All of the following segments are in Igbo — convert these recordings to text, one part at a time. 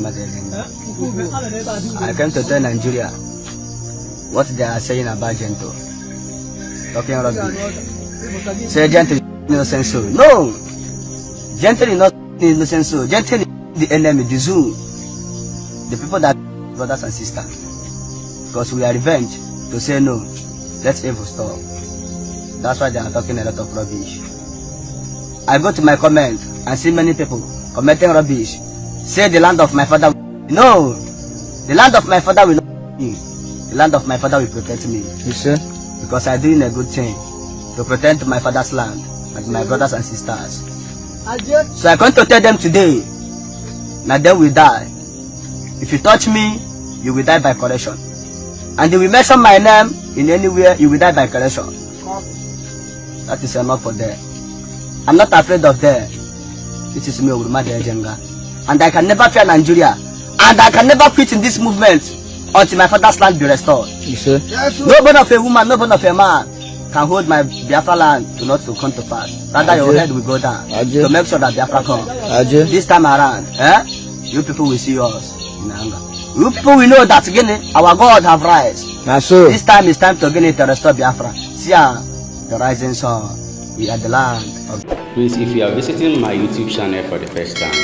Owurumadu. I came to tell Nigeria what they are saying about Gentle. Talking rubbish. Say Gentle is innocent soul. No! Gentle is not innocent soul. Gentle is the enemy, the zoo. The people that brothers and sisters. Because we are revenge to say no. Let evil stop. That's why they are talking a lot of rubbish. I go to my comment and see many people commenting rubbish. Say the land of my father. No! The land of my father will not me. The land of my father will protect me. You see? Because I doing a good thing to protect my father's land and my brothers and sisters. So I come to tell them today, now they will die. If you touch me, you will die by correction. And if you mention my name in anywhere, you will die by correction. That is enough for them. I'm not afraid of them. This is me, Owurumadu Ejenga. And I can never fear Nigeria. And I can never quit in this movement until my father's land be restored. You see? No born of a woman, no born of a man can hold my Biafra land to not to come to pass. Rather, your Aje. Head will go down Aje. To make sure that Biafra come. Aje. This time around, eh? You people will see us in anger. You people will know that again, our God have rise. Na so. This time it's time to again to restore Biafra. See the rising sun. We are the land of Please, if you are visiting my YouTube channel for the first time,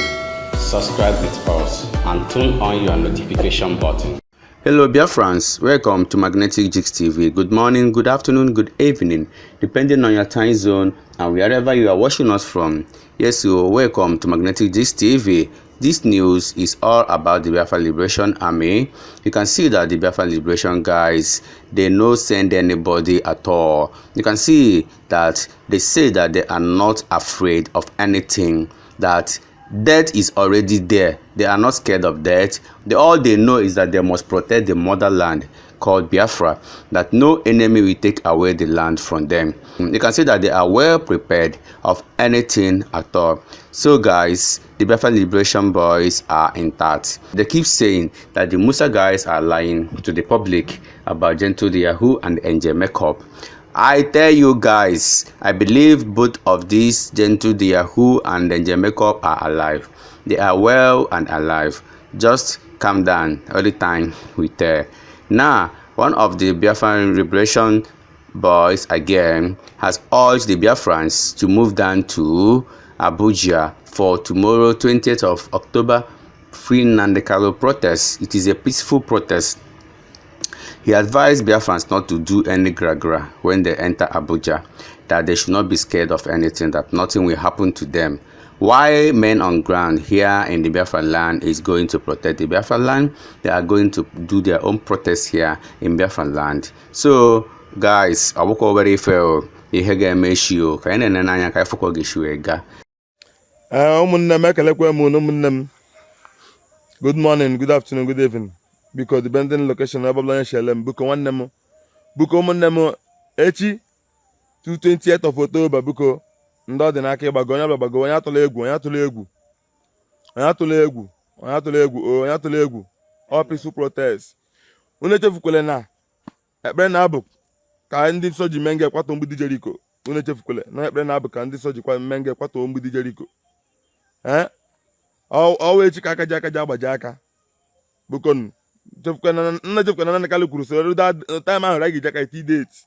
subscribe with us and turn on your notification button. Hello, Biafrans. Welcome to Magnetic Jigs TV. Good morning, good afternoon, good evening, depending on your time zone and wherever you are watching us from. Yes, so welcome to Magnetic Jigs TV. This news is all about the Biafra Liberation Army. You can see that the Biafra Liberation guys, they no send anybody at all. You can see that they say that they are not afraid of anything, that death is already there. They are not scared of death. All they know is that they must protect the motherland called Biafra, that no enemy will take away the land from them. You can see that they are well prepared of anything at all. So guys, the Biafra Liberation Boys are intact. They keep saying that the Musa guys are lying to the public about Gentle the Yahoo and Angel Makeup. I tell you guys, I believe both of these Gentle the Yahoo and Angel Makeup are alive. They are well and alive. Just calm down all the time with Now, one of the Biafran Liberation Boys again has urged the Biafrans to move down to Abuja for tomorrow, 20th of October, Free Nnamdi Kanu protest. It is a peaceful protest. He advised Biafrans not to do any gra-gra when they enter Abuja, that they should not be scared of anything, that nothing will happen to them. Why men on ground here in the Biafra land is going to protect the Biafra land, they are going to do their own protest here in Biafra land. So, guys, ọ bụkwa obere ife o, ihe ga-eme echi o, ka anyị na-ene n'anya ka anyị fụkwa ga-esi wee gaa. Ee, ụmụnne m, ekelekwa m unu. Ụmụnne m, good morning, good afternoon, good evening, biko, depending location ebe ọbụla onye si ele m. Biko nwanne m, biko ụmụnne m, echi 20th of October, biko, ndị ọ dị n'aka ịgbago, onye ọbụla gbago. Onye atụla egwu, onye atụla egwu, onye atụla egwu, onye atụla egwu o, onye atụla egwu. All peaceful protest. Unu echefukwele na ekpere na-abụ ka ndị nsọ ji mee nga kwatọ mgbidi Jeriko. Unu echefukwele na ekpere na-abụ ka ndị nsọ jikwa mee nga kwatọ mgbidi Jeriko. Ee, ọwa echi ka aka ji aka ji agbaji aka. Bukonu nna, chefukwana na Nnamdi Kanu kwuru so time ahụ anyị ga-eji aka eti date.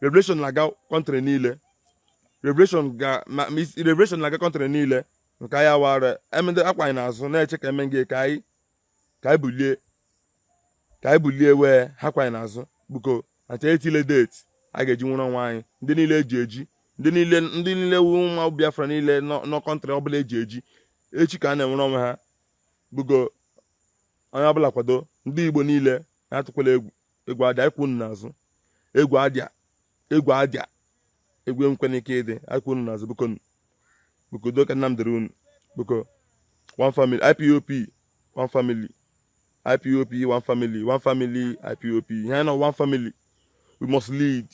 Revolution na-aga country niile. Revolution ga revolution na-aga country niile. Nke anyị awara eme ndị akwa anyị n'azụ na-eche ka eme nge ka anyị bulie, ka anyị bulie wee ha kwa anyị n'azụ. Buko acha etile date a ga-eji nwere onwe anyị. Ndị niile eji eji, ndị niile wu nwa Biafra niile nọ country ọbụla eji eji, echi ka a na-enwere onwe ha. Bugo onye ọbụla kwado. Ndị Igbo niile na-atụkwala egwu. Egwu adịa ịkwụ unu n'azụ. Egwu adịa, egwu adịa, egwu enwekwana ike ịdị akwụ unu n'azụ. Biko, biko, udo ka nna m dịrị unu. Biko, one family IPOB, one family IPOB, one family, one family IPOB. Ihe anyị nọ, one family. We must lead,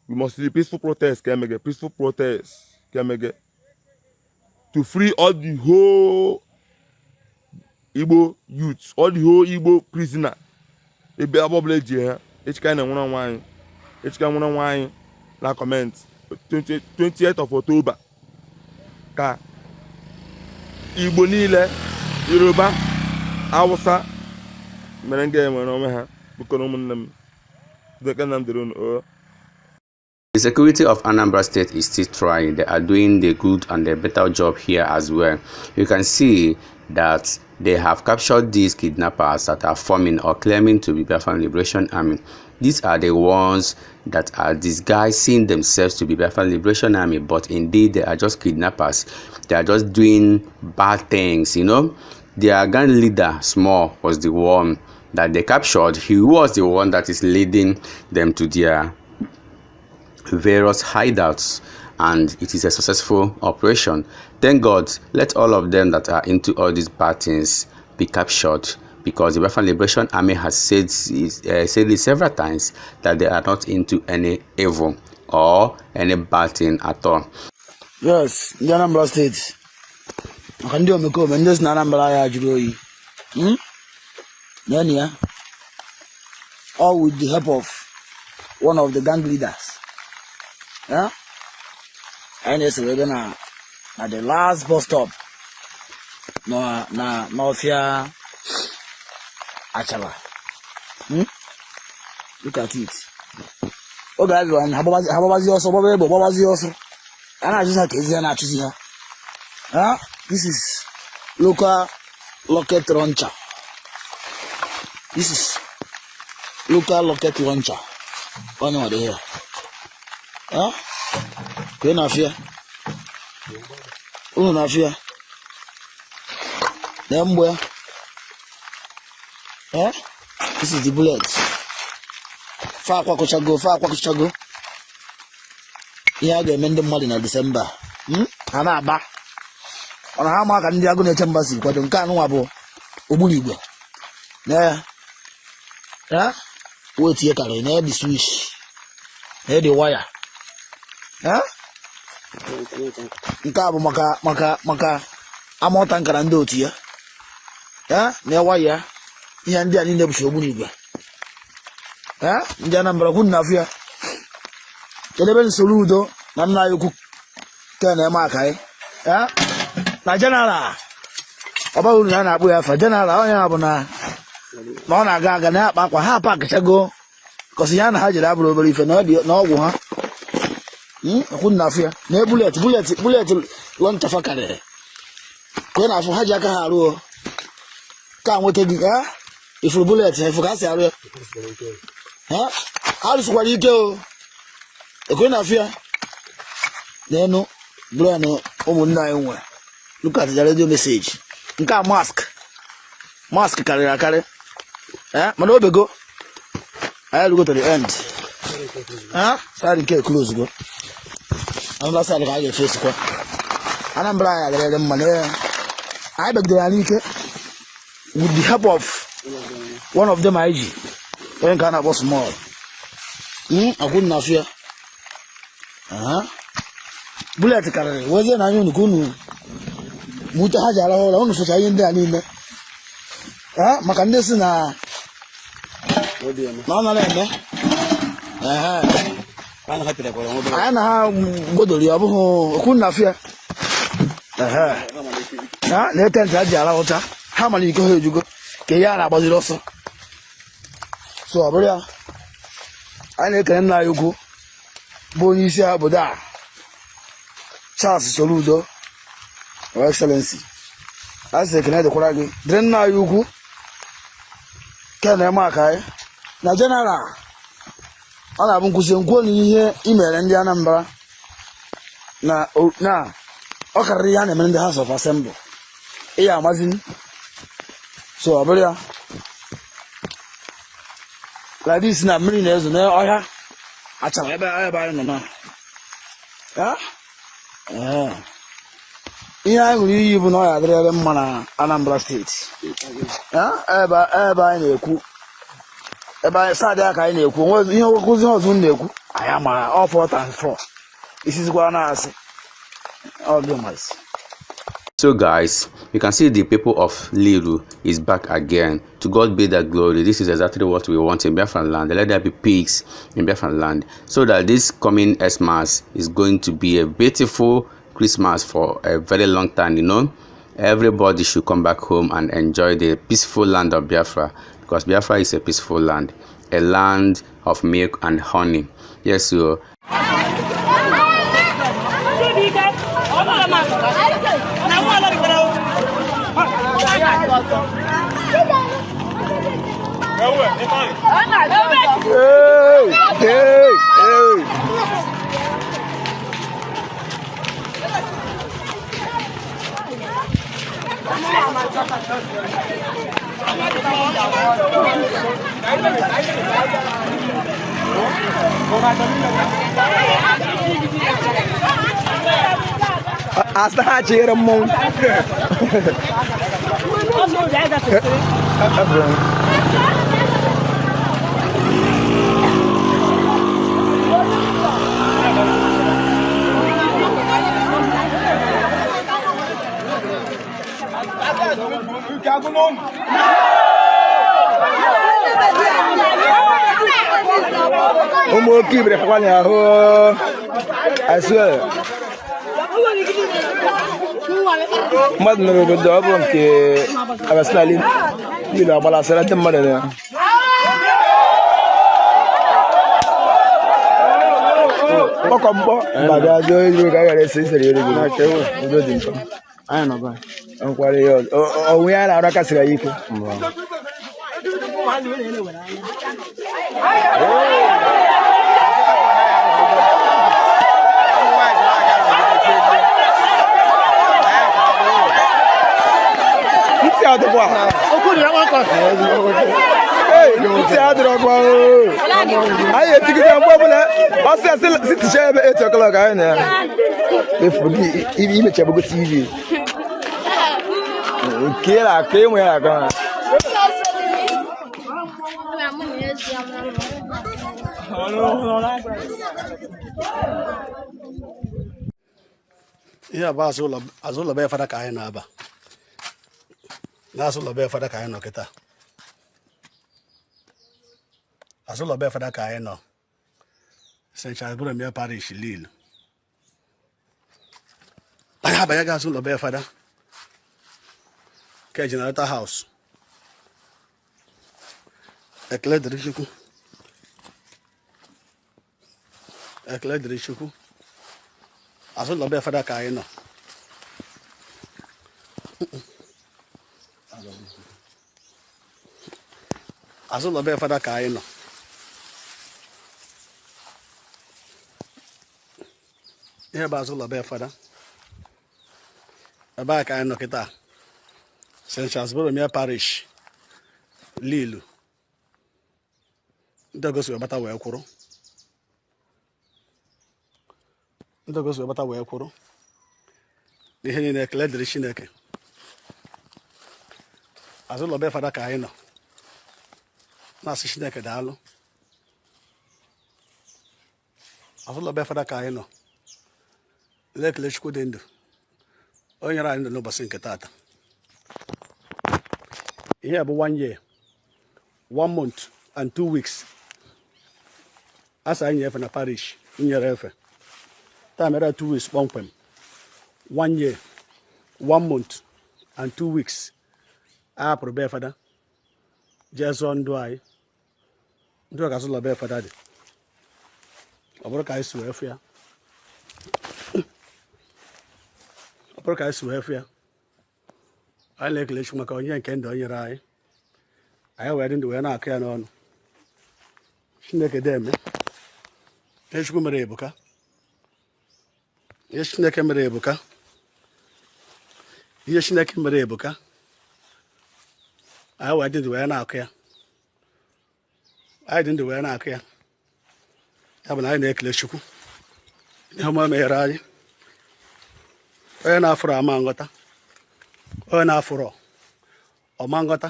we must lead. Peaceful protest ka emege, peaceful protest ka emege to free all the whole Igbo youth, all the whole Igbo prisoner ebe ọbụla eji ha. Echi ka anyị na-enwere onwe anyị. Echi ka nwere onwe anyị na comment 20th of October ka Igbo niile Yoruba, Awụsa mere nga enwere onwe ha. Biko na ụmụnne m, dịka nna m dịrị unu o. The security of Anambra State is still trying. They are doing the good and the better job here as well. You can see that they have captured these kidnappers that are forming or claiming to be Biafran Liberation Army. These are the ones that are disguising themselves to be Biafran Liberation Army, but indeed they are just kidnappers. They are just doing bad things. Their gang leader, Small, was the one that they captured. He was the one that is leading them to their various hideouts, and it is a successful operation. Thank God. Let all of them that are into all these bad things be captured, because the Biafran Liberation Army has said it several times that they are not into any evil or any bad thing at all. Yes, ndị Anambra Steeti, maka ndị omekome ndị si na Anambra ya jụrụ oyi. Neenụ ya, all with the help of one of the gang leaders. Yeah? Anyị na-esoro ebe na the last bus stop na n'ọfịa Achala. Look at it. Oge a bịara, ha gbabazi ọsọ, gbaba egbe, gbabazi ọsọ. A na-achụzi ha ka ezi ha na-achụzi ha. Ah, this is local rocket launcher. This is local rocket launcher. Onye nwere ihe? Ah, ka ị na-afịa, unu na-afịa na mgbe ya. Eh, this is the bullet. Fa akwakọchago, fa akwakọchago ihe a ga-eme ndị mmadụ na Disemba. Ha na-aba mana ha ma ka ndị agụ na-eche mba si kwado nke anụnwa bụ ogbunigwe na ya ya wetie karịrị na the switch na the wire ya. Nke a bụ maka amụta nkara ndị otu ya ya na waya ya. Ihe ndị a niile bụchi ogbunigwe ya. Ndị Anambra kwunu na afụ ya. Kedu ebe nsoro udo na nna anyị ukwu ke na-eme aka anyị ya na general ọbaghị uru na a na-akpụ ya afa general? Onye a bụ na ọ na-aga aga na-akpa akwa ha apakịchago kọsị ya na ha jere abụrụ obere ife na ọ dị na ọgwụ ha. Akwụ na afụ ya na bullet, bullet, bullet launcher fa karịrị ka ị na-afụ ha ji aka ha arụ o ka nweta gị ha ifuru bullet ha, ifu ka ha si arụ ya. Ha ha rụsikwara ike o. Ekwe na afụ ya n'enu brain ụmụnne anyị nwe. Look at the radio message. Nke a mask, mask karịrị akarị. Eh, mana obego anyị rugo to the end. Eh, side nke close go, another side ka a ga-efesikwa. Anambra anyị adịrịrị mma na anyị begidere ya n'ike with the help of one of them anyị ji onye nke a na-akpọ Small. Akwụ na afụ ya. Aha. Bullet karịrị wezie na anya unu ka unu mute ha ji arahụ ụra. Unu fụcha ihe ndị a niile. Eh, maka ndị si na ọ nara eme. Ehe. Anyị na ha godoro ya, ọ bụghị okwu na afụ ya. Ehe. Na tent ha ji arahụcha ha mara iko ha ejugo ka ihe a na-agbaziri ọsọ. So ọ bụrụ ya, anyị na-ekele nna anyị ukwu bụ onye isi obodo a, Charles Soludo, Your Excellency. A sị ekene dịkwara gị, dịrị nna anyị ukwu ke na-eme aka anyị na general. Ọ na-abụ nkwụsị nkwuo na ihe i mere ndị Anambra na ọ karịrị ihe a na-emere ndị House of Assembly. Ị ya amazi. So ọ bụrụ ya like this na mmiri na-ezo n'ọhịa Achara ebe anyị nọ na ya. Ee, ihe anyị ṅụrụ iyi bụ na ọ ya adịrịrị mma na Anambra Steeti. Ya, ebe anyị na-ekwu, ebe anyị sadị aka anyị na-ekwu onwe ihe nkụzi ọzọ m na-ekwu anyị amara ọ 4 times 4 isizikwa na-asị ọ gị mazi. So guys, you can see the people of Liru is back again. To God be the glory. This is exactly what we want in Biafran land. Let there be peace in Biafran land, so that this coming Xmas is going to be a beautiful Christmas for a very long time. Everybody should come back home and enjoy the peaceful land of Biafra because Biafra is a peaceful land, a land of milk and honey. Yes, so Hey, hey, hey. Asị ha chere mmọnwụ. Ụmụ oke ibere ha ahụ. I swear. Mmadụ nọ n'obodo ọ bụ nke abasinali niile agbalasara ndị mmadụ na ya. Mkpọkọ mkpọ mba bịa zụọ ezigbo ka a ghara esi isere ere gị. Udo dị mkpa. Nkwari ya ọzọ. Onwe ya na-arụ aka siri ya ike. Ntị adịkwa. Ee, ntị adịrọkwa oo. Anyị etigide mgbe ọbụla ọsị asị si tichaa ebe 8 o'clock anyị na ya. Efu gị imechabugo TV. Nke ị na-akọ ịnwe ya akọ ha. Ihe a bụ azụ ụlọ be fada ka anyị na-aba. N'azụ ụlọ be fada ka anyị nọ kịta. Azụ ụlọ be fada ka anyị nọ. St. Charles Borromeo Parish, Lilu. Anyị abanye azụ ụlọ be fada. Nke generator house. Ekele dịrị Chukwu. Ekele dịrị Chukwu. Azụ ụlọ be fada ka anyị nọ. Azụ ụlọ be fada ka anyị nọ. Ihe bụ azụ ụlọ be fada. Ebe a ka anyị nọ kịta. St. Charles Borromeo Parish, Lilu. Ndị ogosi wee bata wee kwụrụ. Ndị ogosi wee bata wee kwụrụ. N'ihe niile ekele dịrị Chineke. Azụ ụlọ be fada ka anyị nọ. Na-asị Chineke daalụ. Azụ ụlọ be fada ka anyị nọ. Na-ekele Chukwu dị ndụ. Onye nyere anyị ndụ n'ụbọchị nke taata. Ihe a bụ 1 year, 1 month and 2 weeks. Asa anyị nyefe na parish, nyere efe. Taa mere 2 weeks kpọmkwem. 1 year, 1 month and 2 weeks. A hapụrụ be fada. Jee zụọ ndụ anyị. Ndụ a ka azụ ụlọ be fada dị. Ọ bụrụ ka anyị si wee fụ ya. Ọ bụrụ ka anyị si wee fụ ya. Anyị na-ekele Chukwu maka onye nke ndụ o nyere anyị. Anyị wee dị ndụ wee na-akụ ya n'ọnụ. Chineke deme. Ihe Chukwu mere ebuka. Ihe Chineke mere ebuka. Ihe Chineke mere ebuka. Anyị wee dị ndụ wee na-akụ ya. Anyị dị ndụ wee na-akụ ya. Ya bụ na anyị na-ekele Chukwu. Ihe ọma meghere anyị. Onye na-afụrụ ama nghọta. Onye na-afụrụ ọma nghọta.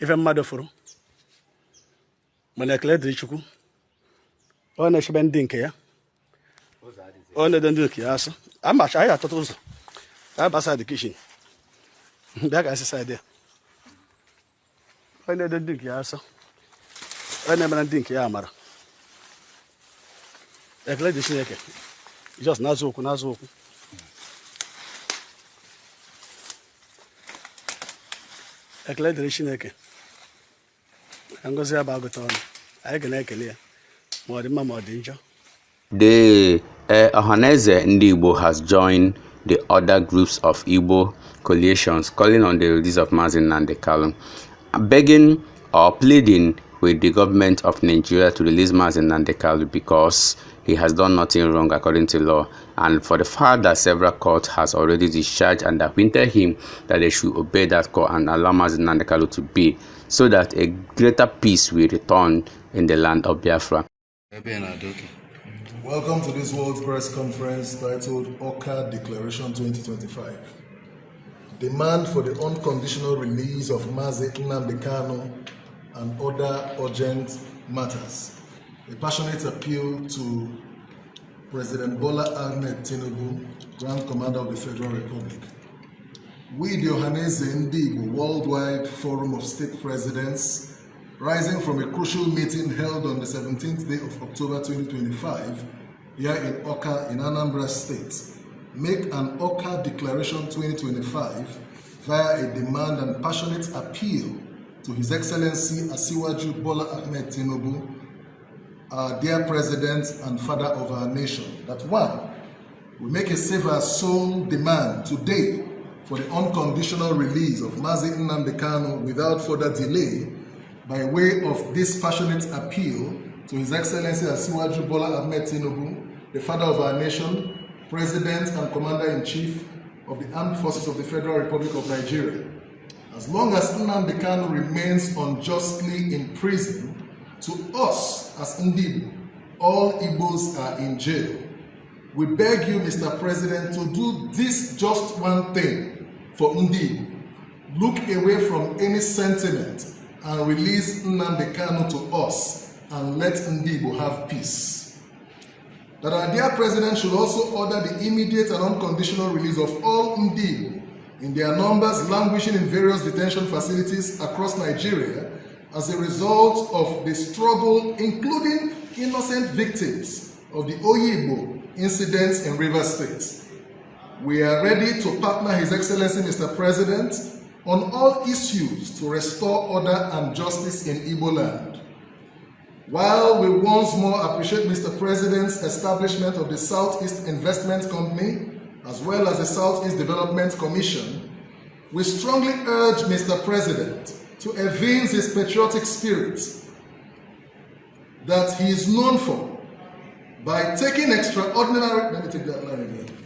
Ife mmadụ fụrụ. Mana ekele dịrị Chukwu. Onye na-echebe ndị nke ya. Onye na-edo ndị nke ya asụ. Amacha anyị achọta ụzọ. Anyị ba side kitchen. Bịa ka anyị si side ya. Onye na-edo ndị nke ya asụ. Onye na-emere ndị nke ya amara. Ekele dị Chineke. Jizọs na-azụ okwu na-azụ okwu. Ekele dịrị Chineke maka ngọzi ya bụ agụta ọnụ. Anyị ga na-ekele ya ma ọ dị mma ma ọ dị njọ. The Ohanaeze Ndigbo has joined the other groups of Igbo coalitions calling on the release of Mazi Nnamdi Kanu, begging or pleading with the government of Nigeria to release Mazi Nnamdi Kanu because he has done nothing wrong according to law, and for the fact that several courts has already discharged and acquitted him, that they should obey that court and allow Mazi Nnamdi Kanu to be, so that a greater peace will return in the land of Biafra. Welcome to this World Press Conference titled Awka Declaration 2025. Demand for the unconditional release of Mazi Nnamdi Kanu and other urgent matters. A passionate appeal to President Bola Ahmed Tinubu, Grand Commander of the Federal Republic. We, the Ohanaeze Ndigbo Worldwide Forum of State Presidents, rising from a crucial meeting held on the 17th day of October 2025 here in Awka in Anambra State, make an Awka Declaration 2025 via a demand and passionate appeal to His Excellency Asiwaju Bola Ahmed Tinubu, our dear President and Father of our nation, that one, we make a save our soul demand today for the unconditional release of Mazi Nnamdi Kanu without further delay by way of this passionate appeal to His Excellency Asiwaju Bola Ahmed Tinubu, the father of our nation, President and Commander-in-Chief of the Armed Forces of the Federal Republic of Nigeria. As long as Nnamdi Kanu remains unjustly in prison, to us as Ndigbo, all Igbos are in jail. We beg you, Mr. President, to do this just one thing for Ndigbo. Look away from any sentiment and release Nnamdi Kanu to us and let Ndigbo have peace. That our dear President should also order the immediate and unconditional release of all Ndigbo in their numbers languishing in various detention facilities across Nigeria as a result of the struggle, including innocent victims of the Oyigbo incidents in Rivers State. We are ready to partner His Excellency Mr. President on all issues to restore order and justice in Igbo land. While we once more appreciate Mr. President's establishment of the Southeast Investment Company, as well as the Southeast Development Commission, we strongly urge Mr. President to evince his patriotic spirit that he is known for by taking extraordinary, let me take that line again.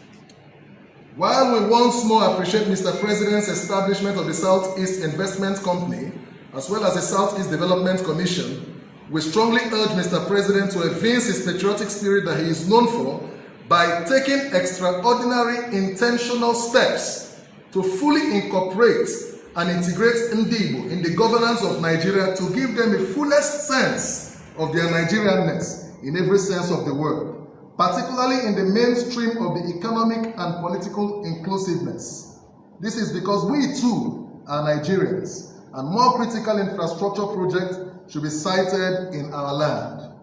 While we once more appreciate Mr. President's establishment of the Southeast Investment Company, as well as the Southeast Development Commission, we strongly urge Mr. President to evince his patriotic spirit that he is known for by taking extraordinary intentional steps to fully incorporate and integrate Ndigbo in the governance of Nigeria to give them a fullest sense of their Nigerianness in every sense of the word, particularly in the mainstream of the economic and political inclusiveness. This is because we too are Nigerians, and more critical infrastructure projects should be sited in our land.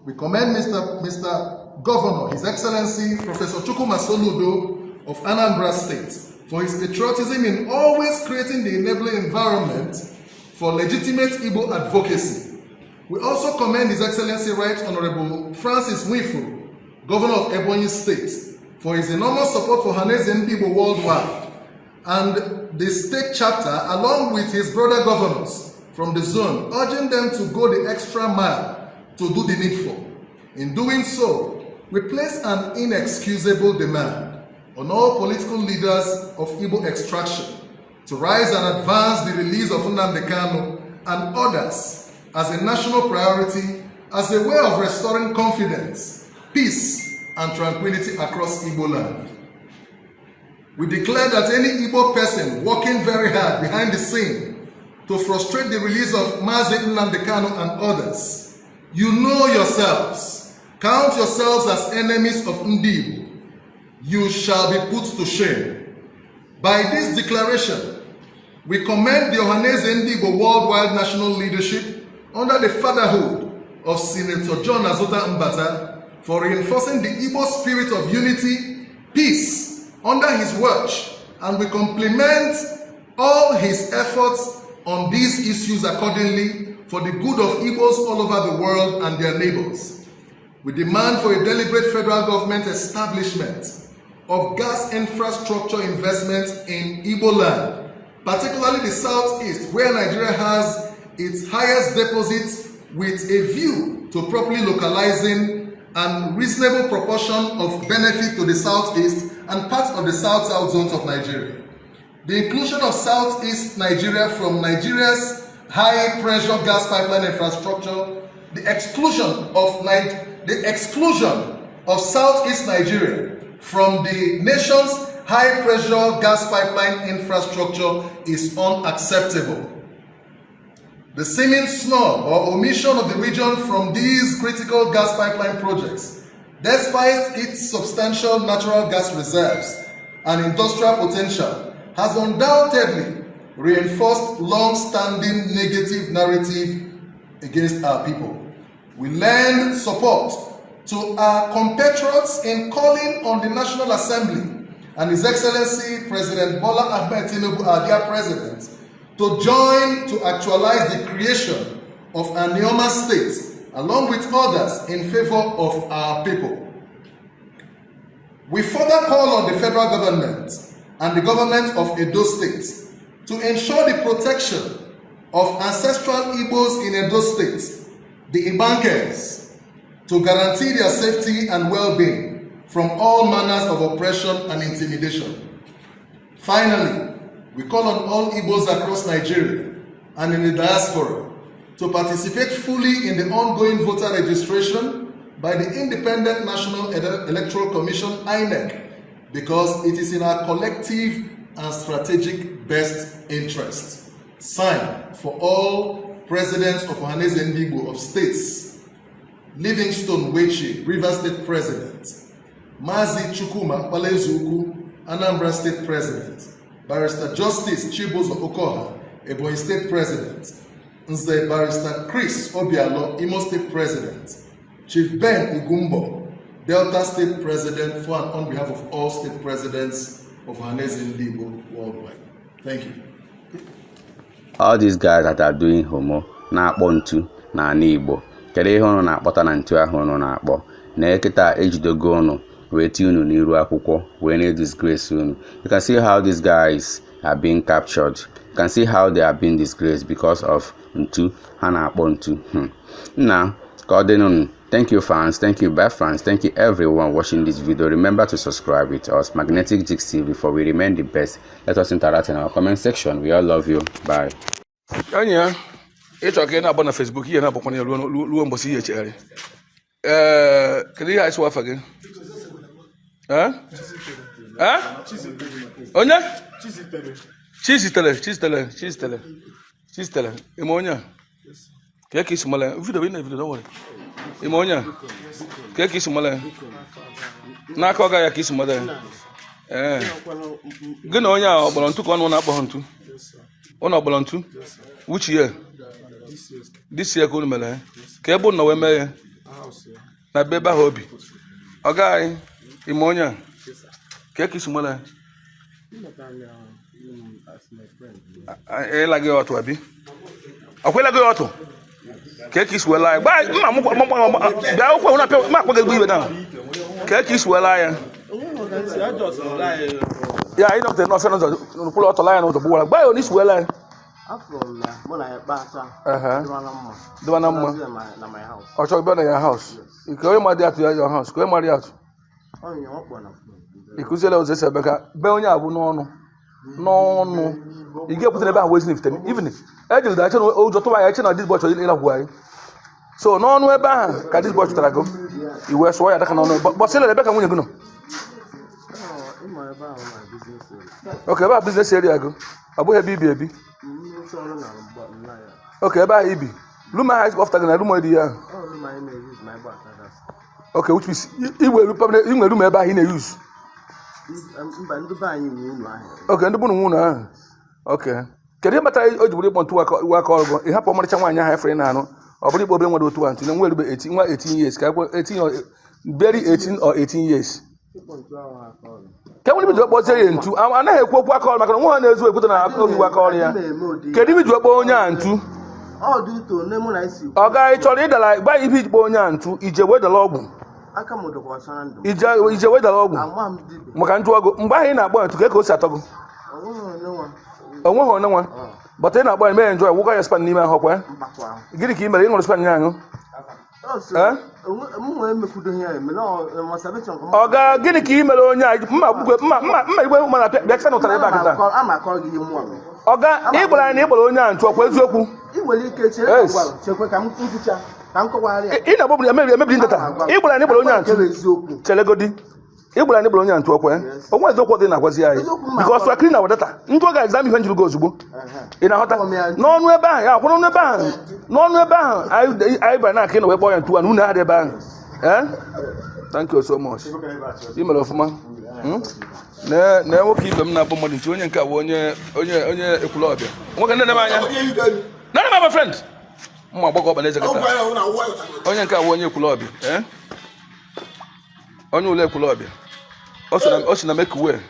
We commend Mr. Governor, His Excellency Professor Chukwuma Soludo of Anambra State for his patriotism in always creating the enabling environment for legitimate Igbo advocacy. We also commend His Excellency Right Honorable Francis Nwifuru, Governor of Ebonyi State, for his enormous support for Ohanaeze Ndigbo worldwide and the state chapter, along with his brother governors from the zone, urging them to go the extra mile to do the needful. In doing so, we place an inexcusable demand on all political leaders of Igbo extraction to rise and advance the release of Nnamdi Kanu and others as a national priority, as a way of restoring confidence, peace, and tranquility across Igbo land. We declare that any Igbo person working very hard behind the scene to frustrate the release of Mazi Nnamdi Kanu and others, you know yourselves. Count yourselves as enemies of Ndigbo. You shall be put to shame. By this declaration, we commend the Ohanaeze Ndigbo worldwide national leadership under the fatherhood of Senator John Azuta Mbata for reinforcing the Igbo spirit of unity, peace under his watch, and we compliment all his efforts on these issues accordingly for the good of Igbos all over the world and their neighbors. We demand for a deliberate federal government establishment of gas infrastructure investment in Igbo land, particularly the southeast, where Nigeria has its highest deposits, with a view to properly localizing and reasonable proportion of benefit to the southeast and parts of the south-south zones of Nigeria. The inclusion of southeast Nigeria from Nigeria's high-pressure gas pipeline infrastructure, the exclusion of southeast Nigeria from the nation's high-pressure gas pipeline infrastructure is unacceptable. The seeming snub or omission of the region from these critical gas pipeline projects, despite its substantial natural gas reserves and industrial potential, has undoubtedly reinforced long-standing negative narrative against our people. We lend support to our compatriots in calling on the National Assembly and His Excellency President Bola Ahmed Tinubu, our dear President, to join to actualize the creation of Anioma State, along with others, in favor of our people. We further call on the federal government and the government of Edo State to ensure the protection of ancestral Igbos in Edo State, the Igbankes, to guarantee their safety and well-being from all manners of oppression and intimidation. Finally, we call on all Igbos across Nigeria and in the diaspora to participate fully in the ongoing voter registration by the Independent National Electoral Commission, INEC, because it is in our collective and strategic best interest. Signed, for all presidents of Ohanaeze Ndigbo of states: Livingstone Wechie, Rivers State President; Mazi Chukwuma Okpalaezeukwu, Anambra State President; Barrister Justice Chibuzo Okoha, Ebonyi State President; Nze Barrister Chris Obialo, Imo State President; Chief Ben Ugumbo, Delta State President, for and on behalf of all state presidents of Ohanaeze Ndigbo worldwide. Thank you. All these guys that are doing homo na-akpọ ntu n'ala Igbo, kedu ihe unu na-akpọta na ntu ahụ unu na-akpọ na kịta ejidogo unu wee tie unu n'iru akwụkwọ wee na-disgrace unu? You can see how these guys are being captured. You can see how they are being disgraced because of ntu ha na-akpọ ntu. Nna ka ọ dịnụ. Thank you, fans. Thank you, bad fans. Thank you, everyone watching this video. Remember to subscribe with us, Magnetic Jigs TV, for we remain the best. Let us interact in our comment section. We all love you. Bye. Enyi ya, ịchọ ka ị na-agba na Facebook, ihe na-agbakwana ya ruo mbọsị ihe echegharị. Ee, kedu ihe anyị sịwa afa gị? Ee? Ee? Onye Chizitere, Chizitere, Chizitere, Chizitere. Ime onye a ka isi mara ya? Video ị na video, don't worry. Ime onye a ka isi mara ya n'aka ọga ya, ka isi mara ya? Ee, gị na onye a ọ kpọrọ ntu ka ọ na-akpọ ha ntu? Ụnụ ọkpọrọ ntu which year? This year ka unu mere ya? Ka ebe unu nọ wee mee ya? Na be ebe ahụ obi ọ gaghị. Ime onye a ka isi mara ya? Ịla gị ọtụ abi ọkwa ịla gị ọtụ ka isi wee laa ya? Gbaa mma m bịa akwụkwọ na apịa ma akpọ gị ezigbo ibe na ka isi wee laa ya. Ya anyị nọpụtara n'ọfịa n'ụzọ n'ụkwụrụ ọtọ laa ya n'ụzọ gbuwara gbaa ya onye isi wee laa ya. Afụrụ m na mụ na ya kpacha. Ehe. Dịwa na mma. Dịwa na mma. Ọnazie na my house. Ọ chọrọ bịa na ya house ka onye mmadụ atụ ya your house, ka onye mmadụ atụ. Ọ nyere ọ kpọrọ na phone. Ị kụziela ụzọ esi ebe ka be onye a bụ n'ọnụ n'ọnụ ị ga-epụta ebe ahụ wee si n'ifite even ejiri ache na ụjọ tụwa ya eche na this boy chọrọ ịlagwu anyị, so n'ọnụ ebe ahụ ka this boy chụtara gị i wee sụọ ya daka n'ọnụ bọsị lere ebe ka nwunye gị nọ. Ọ, ịma ebe ahụ na business area. Okay, ebe a business area gị, ọ bụghị ebe ibi ebi? Mmechi ọrụ na mgba nna ya. Okay, ebe ahụ ibi, room ahụ anyị kpọfụta gị na room dị ya ahụ? Ọ room anyị na-use ma ịgba aka. Okay, which means i nwere room ebe ahụ ị na-use? Mba, ndị be anyị nwe ụlọ ahụ. Okay, ndị bụ na nwunye ahụ. Okay, kedu ihe kpatara o ji bụrụ ịkpọ ntu aka iwe aka ọrụ gị, ị hapụ ọmarịcha nwaanyị ahụ efere na-anụ, ọ bụrụ ikpọ obere nwere otu a ntụ na nwa erube 18, nwa 18 years ka ekwe 18 or barely 18 or 18 years? Ka nwere ibido kpọzie ya ntu, anaghị ekwu okwu aka ọrụ maka na onwe ha na-ezu ekwute na oyiwu aka ọrụ ya. Kedu ibi ji kpọọ onye a ntu? Ọ ga ị chọrọ ịdara gba ihe iji kpọọ onye a ntu ije wee dara ọgwụ, ije wee dara ọgwụ maka njụ ọgụ. Mgbe ahụ ị na-akpọ ya ntu, ka o si atọ gị? Onweghị onye nwa bọta ị na-akpọ ya mee ya njọ ya wụga ya span n'ime ahụ kwa. Gịnị ka ị mere? Ị ṅụrụ span ya aṅụ? Ọ ga gịnị ka ị mere onye a? Mma mma mma mma igwe mma na bịa kịta n'ụtara ebe a kịta. Ọ ga ị gwara anyị na ị gbara onye a ntu, ọkwa eziokwu? Ị na-agbọ emebiri ndata. Ị gwara anyị gbara onye a ntu, chelegodi. Ị gwara anyị gbara onye a ntu, ọkwa onwe eziokwu dị na-agwazi anyị because we are clean our data. Ndị oge exam ihe njiri gị ozugbo ị na-aghọta n'ọnụ ebe ahụ ya akwụrụ n'ebe ahụ n'ọnụ ebe ahụ anyị bara na aka ị na wee kpọọ ya ntu a na unu adị ebe ahụ. Thank you so much. Ị mere ọfụma. Na nwoke ibe m na-akpọ mmadụ ntu, onye nke a bụ onye onye onye Ekwulọbịa. Nwoke nne m anya nene m, my friend, mma agbakọ ọkpa na-eze kịta. Onye nke a bụ onye Ekwulọbịa, onye ụlọ Ekwulọbịa. O si na Mekiwe,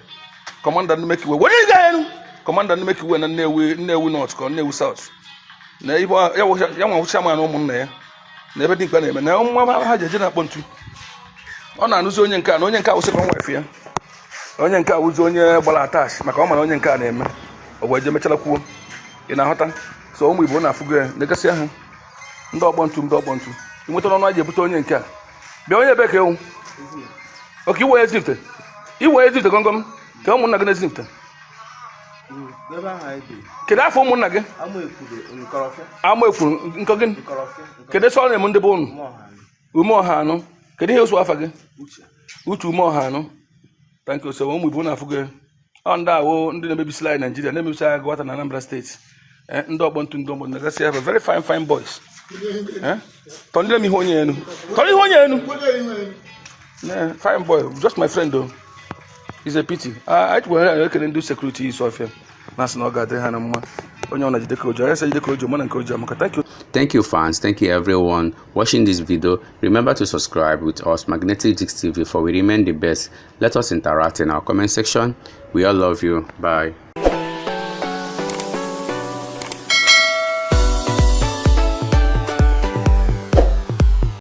commander ndị Mekiwe were ịga elu, commander ndị Mekiwe na Nnewi, Nnewi North ka Nnewi South na ibe ya nwa chairman ụmụnna ya na ebe dị mkpa na-eme na nwa ha ji eje na-akpọ ntu. Ọ na-anụzi onye nke a na onye nke a wụ second wife ya. Onye nke a wụzi onye gbara attach maka ọ mara onye nke a na-eme o wee jee mechara kwuo. Ị na-aghọta? So ụmụ Igbo na-afụgo ya na-egasị ha ndị ọkpọ ntu, ndị ọkpọ ntu nweta ọnụ a ji ebute onye nke a bịa. Onye ebe ka ewu oke iwe Ezifite, iwe Ezifite gọngọm ka ụmụnna gị na-Ezifite. Kedu afọ ụmụnna gị? Ama ekwuru nkọ gịnị? Kedu esi ọ na-eme ndị be ụnụ ume ọha anụ? Kedu ihe osu afa gị? Uche ume ọha anụ. Thank you. So ụmụ Igbo na-afụgo ya. Ọ ndị awụ ndị na-emebisila anyị Naijiria, na-emebisi anyị Agụata na Anambra steeti. Ndị ọgbọ ntu, ndị ọgbọ na-agasị ebe very fine fine boys. Tọndịrị m ihe onye enu, tọrọ ihe onye enu. Fine boy, just my friend o. Is a pity. Anyị chụkwara ekele ndị security Isuofia na asị na ọ ga-adịrị ha na mma. Onye ọ na-jide ka oji onye sị jide ka oji mana nke oji amaka. Thank you. Thank you, fans. Thank you, everyone watching this video. Remember to subscribe with us, Magnetic Jigs TV, for we remain the best. Let us interact in our comment section. We all love you. Bye.